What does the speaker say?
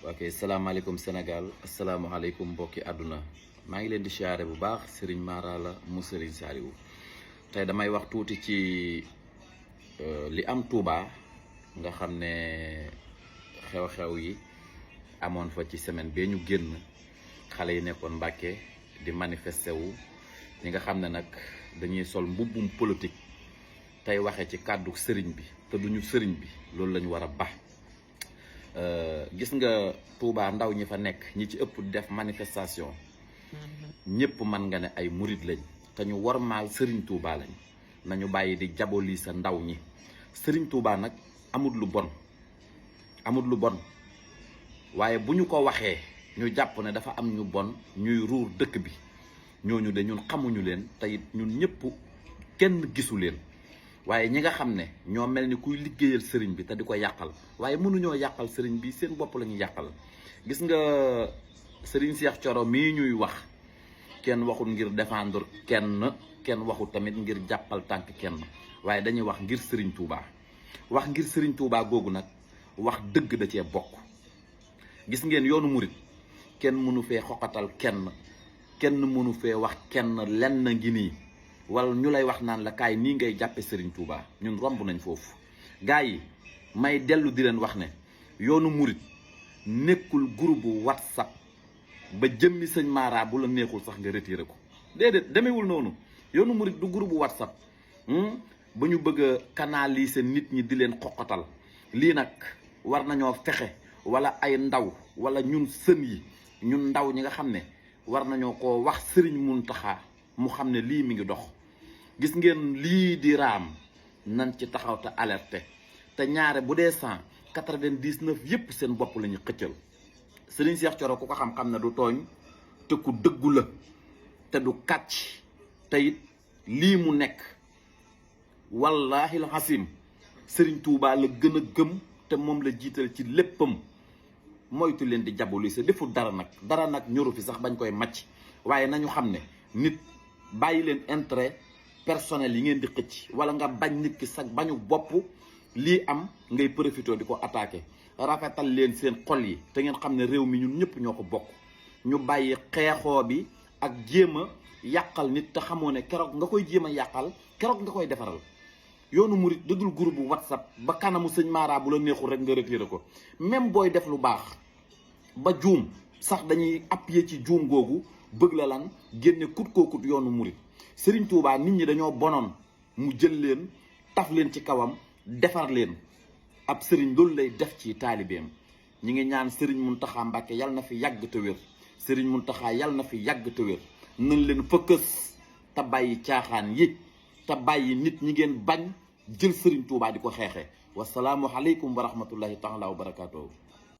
ok salaamaaleykum Sénégal asalaamaaleykum mbokki àdduna maa ngi leen di siyaare bu baax Serigne Mara la mu Serigne Saliou tey damay wax tuuti ci li am Touba nga xam ne xew-xew yi amoon fa ci semaine bee ñu génn xale yi nekkoon Mbàkke di manifesté wu ñi nga xam ne nag dañuy sol mbubbum politique tey waxee ci kàddu sëriñ bi te duñu sëriñ bi loolu lañu war a ba gis nga Touba ndaw ñi fa nekk ñi ci ëpp def manifestation ñëpp man nga ne ay murit lañ te ñu wormaal sëriñ Touba lañ nañu bàyyi di jaboli sa ndaw ñi sëriñ Touba nag amut lu bon waaye bu ñu ko waxee ñu jàpp ne dafa am ñu bon ñuy ruur dëkk bi ñooñu de ñun xamuñu leen te it ñun ñëpp kenn gisu leen waaye ñi nga xam ne ñoo mel ni kuy liggéeyal sëriñ bi te di ko yàqal waaye mënuñoo yàqal sëriñ bi seen bopp la ñuy yàqal gis nga sëriñ Cheikh Thioro mii ñuy wax kenn waxul ngir défendre kenn waxul tamit ngir jàppal tànk kenn waaye dañuy wax ngir sëriñ Touba wax ngir sëriñ Touba googu nag wax dëgg da cee bokk gis ngeen yoonu murit kenn mënu fee xoqatal kenn mënu fee wax kenn lenn ngi nii wala ñu lay wax naan la kaay nii ngay jàppe Serigne Touba ñun romb nañ foofu gars yi may dellu di leen wax ne yoonu murit nekkul groupe WhatsApp ba jëmmi sëñ Mara bu la neexul sax nga retiré ko déedéet demewul noonu yoonu murit du groupe WhatsApp ba ñu bëgg a canaliser nit ñi di leen xoqatal lii nag war nañoo fexe wala ay ndaw wala ñun sën yi ñun ndaw ñi nga xam ne war nañoo ko wax Serigne Mountakha mu xam ne lii mi ngi dox gis ngeen lii di raam nan ci taxaw te alerté te ñaare bu dee 199 yépp seen bopp la ñu xëccal Serigne Cheikh Thioro ku ko xam-xam ne du tooñ te ku dëggu la te du kàcc te it lii mu nekk wallaahi la xasim Serigne Touba la gën a gëm te moom la jiital ci léppam moytu leen di jaboli sa deful dara nag ñoru fi sax bañ koy màcc waaye nañu xam ne nit bàyyi leen intérêt personnel yi ngeen di xëcc wala nga bañ nit ki sax bañu bopp lii am ngay profité di ko attaqué rafetal leen seen xol yi te ngeen xam ne réew mi ñun ñëpp ñoo ko bokk ñu bàyyi xeexoo bi ak jéem a yàqal nit te xamoo ne keroog nga koy jéem a yàqal keroog nga koy defaral yoonu murit dëddul groupe bu WhatsApp ba kanamu sëñ Mara bu la neexul rek nga retiré ko même booy def lu baax ba juum sax dañuy appuyer ci juum googu bëgg la lan génne kut kookut yoonu murit Serigne Touba nit ñi dañoo bonoon mu jël leen taf leen ci kawam defar leen ab Serigne loolu lay def ci taalibeem ñi ngi ñaan Serigne Mountakha Mbacké yal na fi yàgg te wér Serigne Mountakha yal na fi yàgg te wér nañ leen fëkkës te bàyyi caaxaan yi te bàyyi nit ñi ngeen bañ jël Serigne Touba di ko xeexee wasalaamu aleykum wa rahmatullahi taala wa barakaatuhu